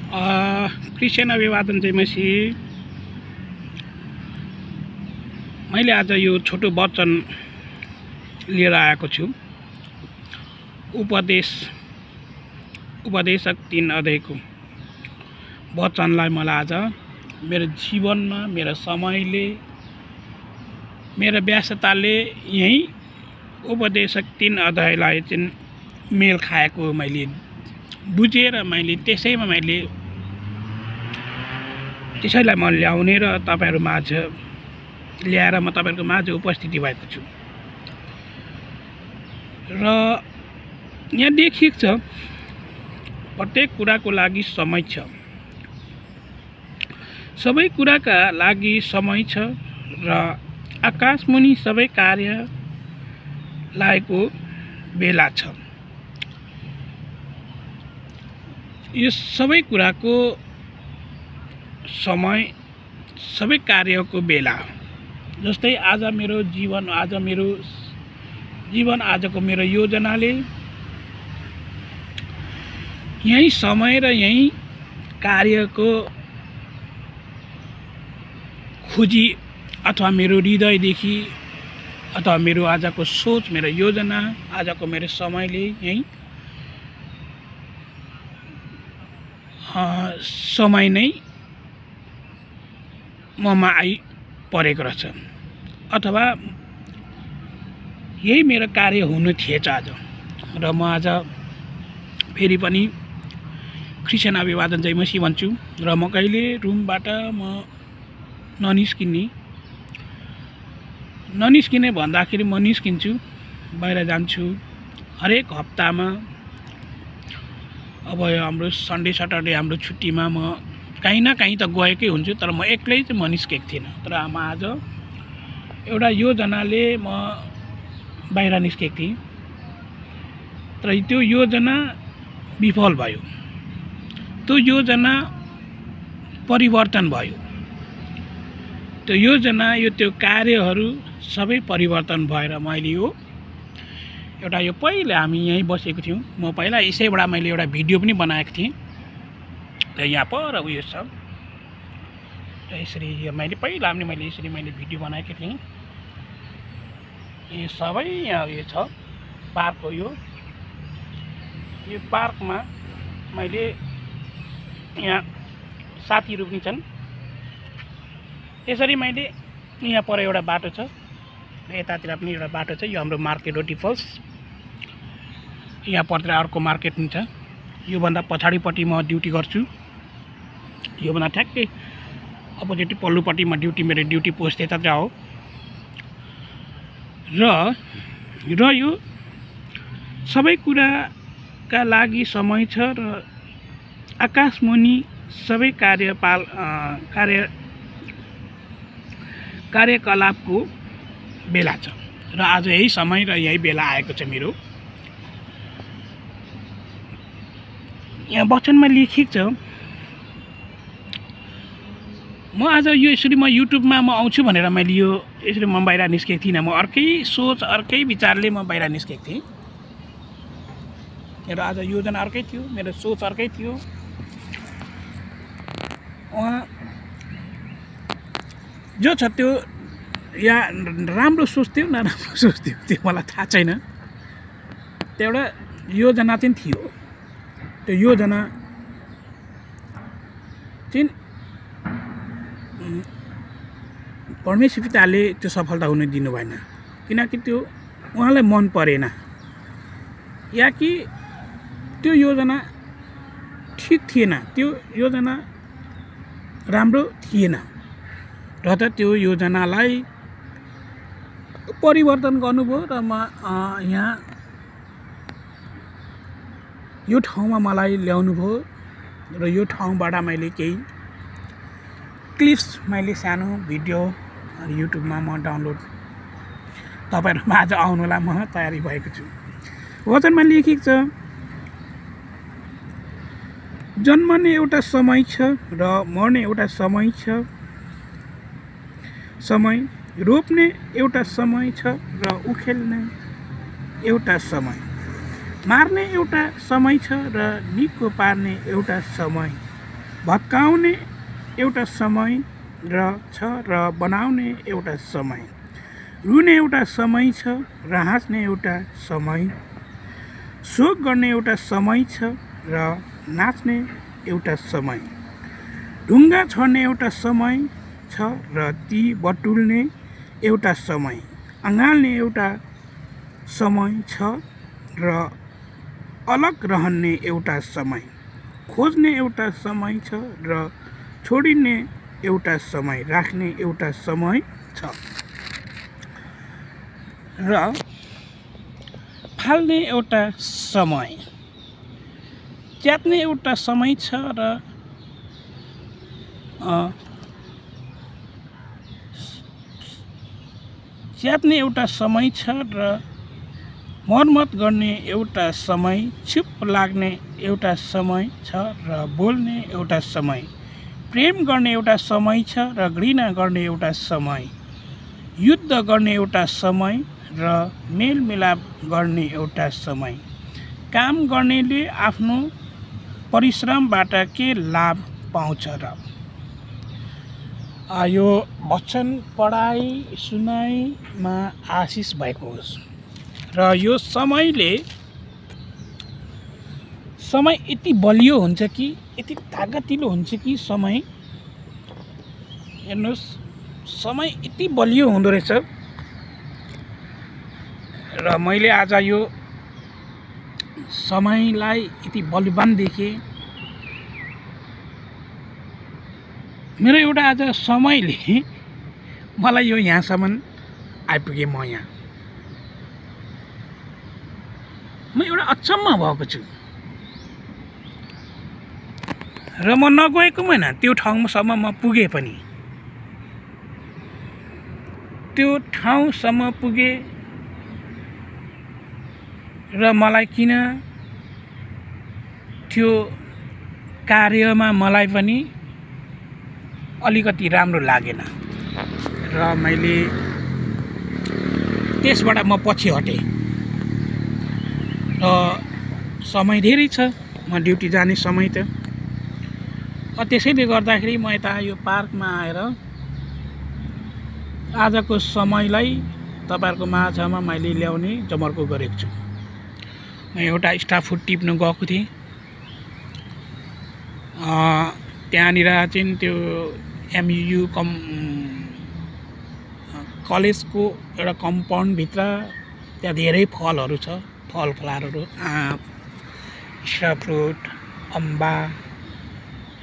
Christian अभिवादन चाहिँ मैले आज यो छोटो वचन लिएर आएको छु। उपदेशक 3 अध्यायको वचनलाई मलाई आज मेरो जीवनमा मेरो समयले मेरो व्यस्तताले यही उपदेशक 3 अध्यायलाई चाहिँ मेल खाएको मैले बुझेर मैले त्यसैलाई म ल्याउने र तपाईहरु माझ ल्याएर म तपाईहरुको माझ उपस्थिति भएको छु। र यहाँ देखिएको छ प्रत्येक कुराको लागि समय छ, सबै कुराका लागि समय छ र आकाशमुनि सबै कार्य लागेको बेला छ। यो सबै कुराको समय सबै कार्यको बेला। जस्तै आज मेरो जीवन आजको मेरो योजनाले यही समय र यही कार्यको खोजी अथवा मेरो हृदयदेखि अथवा मेरो आजको सोच मेरो योजना आजको मेरो समयले यही समय नै ममा आई परेको रहेछ अथवा यही मेरो कार्य हुनु थिएछ आज। र म आज फेरि पनि क्रिस्चियन अभिवादन जय मसीह भन्छु र म कहिले रुमबाट म ननिस्किने भन्दाखेरि म निस्किन्छु, बाहिर जान्छु। हरेक हप्तामा अब हाम्रो सन्डे सटरडे हाम्रो छुट्टीमा म कहीँ न कहीँ त गएकै हुन्छु, तर म एक्लै चाहिँ म निस्केको थिइनँ। तर म आज एउटा योजनाले म बाहिर निस्केको थिएँ, तर त्यो योजना विफल भयो, त्यो योजना परिवर्तन भयो, त्यो योजना त्यो कार्यहरू सबै परिवर्तन भएर मैले एउटा यो पहिला हामी यहीँ बसेको थियौँ। म पहिला यसैबाट मैले एउटा भिडियो पनि बनाएको थिएँ, र यहाँ पर उयो छ। र यसरी मैले पहिला मैले यसरी भिडियो बनाएको थिएँ। यो सबै यहाँ उयो छ पार्क हो। यो पार्कमा मैले यहाँ साथीहरू पनि छन्। यसरी मैले यहाँ पर एउटा बाटो छ र यतातिर पनि एउटा बाटो छ। यो हाम्रो मार्केट हो डिफल्स। यहाँ परतिर अर्को मार्केट पनि छ। योभन्दा पछाडिपट्टि म ड्युटी गर्छु। योभन्दा ठ्याक्कै अपोजिट पल्लोपट्टि मेरो ड्युटी पोस्ट यतातिर हो। र यो सबै कुराका लागि समय छ र आकाशमुनि सबै कार्यकलापको बेला छ। र आज यही समय र यही बेला आएको छ मेरो। यहाँ वचनमा लेखिएको छ, म आज यो यसरी म युट्युबमा म आउँछु भनेर मैले यो यसरी म बाहिर निस्केको थिइनँ। म अर्कै सोच अर्कै विचारले म बाहिर निस्केको थिएँ। मेरो आज योजना अर्कै थियो, मेरो सोच अर्कै थियो। जो छ त्यो या राम्रो सोच्थ्यो नराम्रो सोच्थ्यो त्यो मलाई थाहा छैन। त्यो एउटा योजना चाहिँ थियो। त्यो योजना चाहिँ परमेश्वर पिताले त्यो सफलता हुन दिनु भएन, किनकि त्यो उहाँलाई मन परेन, या कि त्यो योजना ठिक थिएन, त्यो योजना राम्रो थिएन। र त त्यो योजनालाई परिवर्तन गर्नुभयो र म यहाँ यो ठाउँमा मलाई ल्याउनु भयो। र यो ठाउँबाट मैले केही क्लिप्स मैले सानो भिडियो युट्युबमा म डाउनलोड तपाईहरुमा आज आउनुलाई म तयारी भएको छु। वचनमा लेखिएको छ, जन्मने एउटा समय छ र मर्ने एउटा समय छ, समय रोप्ने एउटा समय छ र उखेल्ने एउटा समय, मार्ने एउटा समय छ र निको पार्ने एउटा समय, भत्काउने एउटा समय छ र बनाउने एउटा समय, रुने एउटा समय छ र हाँस्ने एउटा समय, शोक गर्ने एउटा समय छ र नाच्ने एउटा समय, ढुङ्गा छोड्ने एउटा समय छ र ती बटुल्ने एउटा समय, अँगाल्ने एउटा समय छ र अलग रहने एउटा समय, खोज्ने एउटा समय छ र छोडिने एउटा समय, राख्ने एउटा समय छ र फाल्ने एउटा समय, च्यात्ने एउटा समय छ र च्यात्ने एउटा समय छ र मर्मत गर्ने एउटा समय, चुप लाग्ने एउटा समय छ र बोल्ने एउटा समय, प्रेम गर्ने एउटा समय छ र घृणा गर्ने एउटा समय, युद्ध गर्ने एउटा समय र मेलमिलाप गर्ने एउटा समय, काम गर्नेले आफ्नो परिश्रमबाट के लाभ पाउँछ र। यो वचन पढाइ सुनाइमा आशिष भएको होस् र यो समय यति बलियो हुन्छ कि यति तागतिलो हुन्छ कि समय, हेर्नुहोस् समय यति बलियो हुँदो रहेछ र मैले आज यो समयलाई यति बलवान देखेँ। मेरो एउटा आज समयले मलाई यो यहाँसम्म आइपुगेँ। म एउटा अचम्म भएको छु र म नगएको होइन, त्यो ठाउँसम्म म पुगेँ पनि, त्यो ठाउँसम्म पुगेँ र मलाई किन त्यो कार्यमा मलाई पनि अलिकति राम्रो लागेन र मैले त्यसबाट म पछि हटेँ र समय धेरै छ, म ड्युटी जाने समय त। त्यसैले गर्दाखेरि म यता यो पार्कमा आएर आजको समयलाई तपाईँहरूको माझमा मैले ल्याउने जमर्को गरेको छु। म एउटा स्टाफ फुड टिप्न गएको थिएँ, त्यहाँनिर चाहिँ त्यो एमयु कलेजको एउटा कम्पाउन्डभित्र त्यहाँ धेरै फलहरू छ, फलफलारहरू, आँप, स्टारफ्रुट, अम्बा,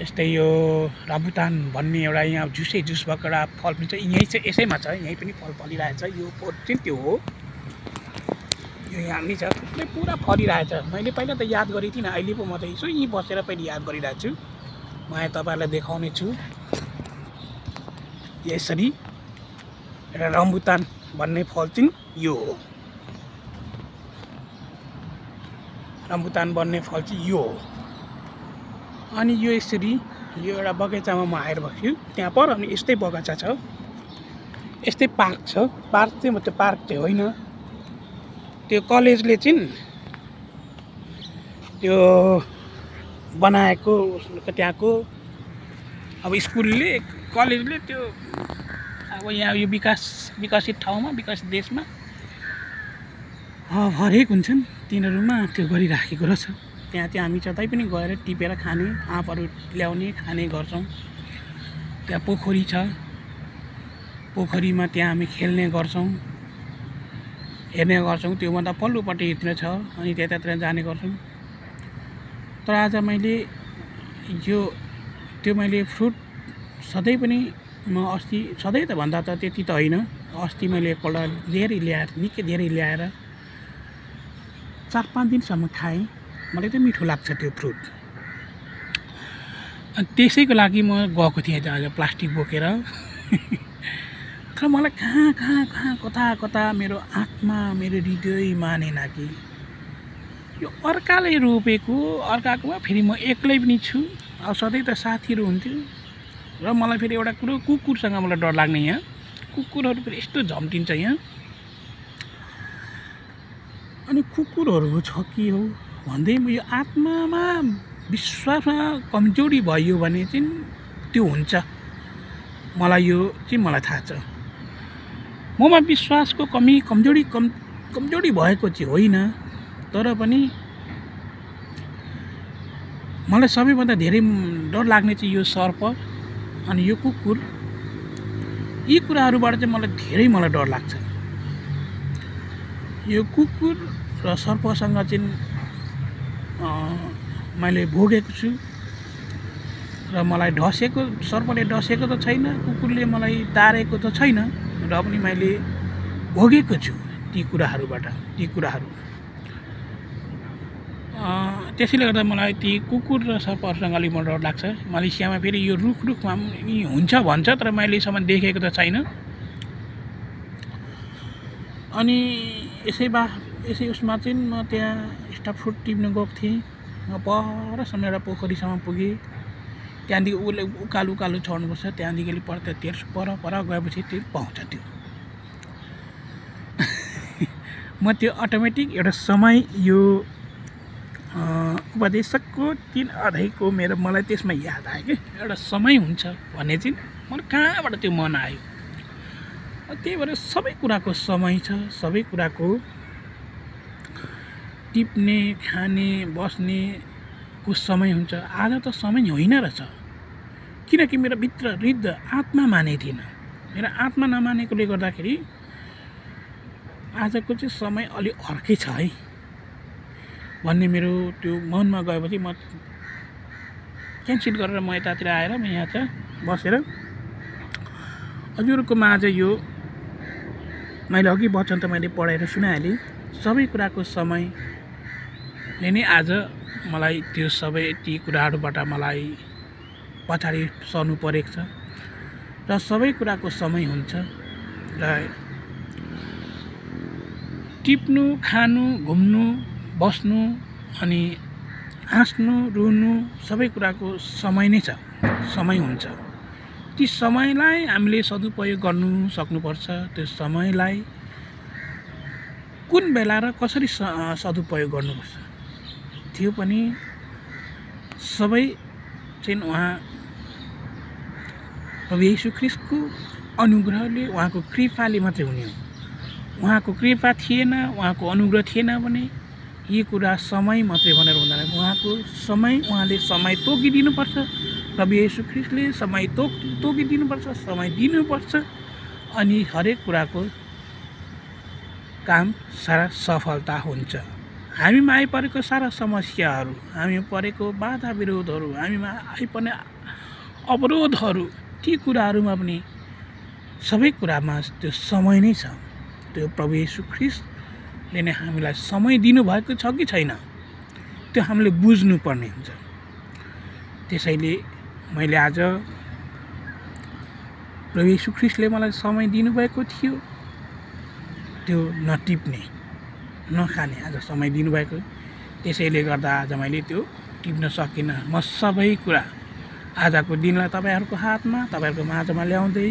यस्तै यो राबुतान भन्ने एउटा यहाँ जुस भएको एउटा फल पनि छ। यहीँ चाहिँ यसैमा छ, यहीँ पनि फल फलिरहेछ। यो बोट चाहिँ त्यो हो, यो यहाँ पनि छ, थुप्रै पुरा फलिरहेछ। मैले पहिला त याद गरेको थिइनँ, अहिले पो म त यसो यहीँ बसेर पनि याद गरिरहेको छु। म यहाँ तपाईँहरूलाई देखाउने छु। यसरी र रम्बुतान भन्ने फल चाहिँ यो हो, रम्बुतान भन्ने फल चाहिँ यो हो। अनि यो यसरी यो एउटा बगैँचामा म आएर बस्छु, त्यहाँ पर अनि यस्तै बगैँचा छ, यस्तै पार्क छ। पार्क चाहिँ त्यो पार्क चाहिँ होइन, त्यो कलेजले चाहिँ त्यो बनाएको, त्यहाँको अब स्कुलले कलेजले त्यो अब यहाँ यो विकसित ठाउँमा, विकसित देशमा हरेक हुन्छन् तिनीहरूमा त्यो गरिराखेको रहेछ। त्यहाँ चाहिँ हामी जतै पनि गएर टिपेर खाने, आँपहरू ल्याउने खाने गर्छौँ। त्यहाँ पोखरी छ, पोखरीमा त्यहाँ हामी खेल्ने गर्छौँ, हेर्ने गर्छौँ। त्योभन्दा पल्लोपट्टितिर छ, अनि त्यतातिर जाने गर्छौँ। तर आज मैले त्यो मैले फ्रुट सधैँ पनि म अस्ति, सधैँ त भन्दा त त्यति त होइन, अस्ति मैले एकपल्ट धेरै ल्याएर, निकै धेरै ल्याएर 4-5 दिनसम्म खाएँ। मलाई त मिठो लाग्छ त्यो फ्रुट। अनि त्यसैको लागि म गएको थिएँ आज प्लास्टिक बोकेर। तर मलाई कहाँ कता मेरो आत्मा, मेरो हृदय मानेन कि यो अर्काले रोपेको, अर्काकोमा फेरि म एक्लै पनि छु। अब सधैँ त साथीहरू हुन्थ्यो र मलाई फेरि एउटा कुरो, कुकुरसँग मलाई डर लाग्ने। यहाँ कुकुरहरू फेरि यस्तो झम्टिन्छ यहाँ, अनि कुकुरहरू छ कि हो भन्दै यो आत्मामा विश्वासमा कमजोरी भयो भने चाहिँ त्यो हुन्छ। मलाई थाहा छ। ममा विश्वासको कमजोरी भएको चाहिँ होइन, तर पनि मलाई सबैभन्दा धेरै डर लाग्ने चाहिँ यो सर्प अनि यो कुकुर। यी कुराहरूबाट चाहिँ मलाई डर लाग्छ। यो कुकुर र सर्पसँग चाहिँ मैले भोगेको छु र मलाई सर्पले डसेको त छैन, कुकुरले मलाई टारेको त छैन, र पनि मैले भोगेको छु ती कुराहरू। त्यसैले गर्दा मलाई ती कुकुर र सर्पहरूसँग अलिक डर लाग्छ। मलेसियामा फेरि यो रुखमा हुन्छ भन्छ, तर मैले यसम्म देखेको त छैन। अनि यसै उसमा चाहिँ म त्यहाँ स्टाफ फुड टिप्न गएको थिएँ। म परसम्म एउटा पोखरीसम्म पुगेँ। त्यहाँदेखि उसले उकालो छोड्नुपर्छ, त्यहाँदेखि अलिक पर गएपछि त्यो पाउँछ। त्यो म त्यो अटोमेटिक एउटा समय यो उपदेशकको 3 अध्यायको मलाई त्यसमा याद आयो कि एउटा समय हुन्छ भन्ने चाहिँ मलाई कहाँबाट त्यो मन आयो। त्यही भएर सबै कुराको समय छ, सबै कुराको टिप्ने, खाने, बस्नेको समय हुन्छ। आज त समय होइन रहेछ, किनकि मेरो भित्र हृदय आत्मा माने थिएन। मेरो आत्मा नमानेकोले गर्दाखेरि आजको चाहिँ समय अलि अर्कै छ है भन्ने मेरो त्यो मनमा गएपछि म क्यान्सल गरेर म यतातिर आएर म यहाँ चाहिँ बसेर हजुरको माझ यो मैले अघि वचन त मैले पढाएर सुनाइहालेँ। सबै कुराको समयले नै आज मलाई त्यो ती कुराहरूबाट मलाई पछाडि सर्नु परेको छ। र सबै कुराको समय हुन्छ, र टिप्नु, खानु, घुम्नु, बस्नु अनि हाँस्नु, रुनु सबै कुराको समय नै छ, समय हुन्छ। ती समयलाई हामीले सदुपयोग गर्नु सक्नुपर्छ। त्यो समयलाई कुन बेला र कसरी सदुपयोग गर्नुपर्छ त्यो पनि सबै चाहिँ उहाँ प्रभु येशू ख्रीष्टको अनुग्रहले, उहाँको कृपाले मात्रै हुने हो। उहाँको कृपा थिएन, उहाँको अनुग्रह थिएन भने यी कुरा समय मात्रै भनेर हुँदैन। उहाँले समय तोकिदिनुपर्छ। प्रभु येशू ख्रीष्टले समय तोकिदिनुपर्छ, समय दिनुपर्छ, अनि हरेक कुराको काम सारा सफलता हुन्छ। हामीमा आइपरेको सारा समस्याहरू, हामी परेको बाधा विरोधहरू, हामीमा आइपर्ने अवरोधहरू, ती कुराहरूमा पनि सबै कुरामा त्यो समय नै छ। त्यो प्रभु येशू ख्रीष्टले नै हामीलाई समय दिनुभएको छ कि छैन त्यो हामीले बुझ्नुपर्ने हुन्छ। त्यसैले मैले आज प्रभु येशू ख्रीष्टले मलाई समय दिनुभएको थियो, त्यो नटिप्ने, नखाने आज समय दिनुभएको। त्यसैले गर्दा आज मैले त्यो टिप्न सकिनँ। म सबै कुरा आजको दिनलाई तपाईँहरूको हातमा, तपाईँहरूको माझमा ल्याउँदै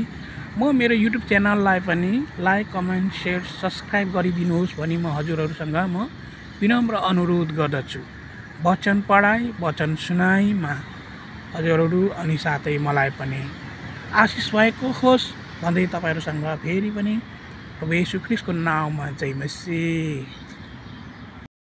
म मेरो युट्युब च्यानललाई पनि लाइक, कमेन्ट, सेयर, सब्सक्राइब गरिदिनुहोस् भनी म हजुरहरूसँग म विनम्र अनुरोध गर्दछु। वचन पढाइ, वचन सुनाइमा हजुरहरू अनि साथै मलाई पनि आशिष भएको होस् भन्दै तपाईँहरूसँग फेरि पनि प्रभु येशू ख्रीष्टको नाममा जय मसीह।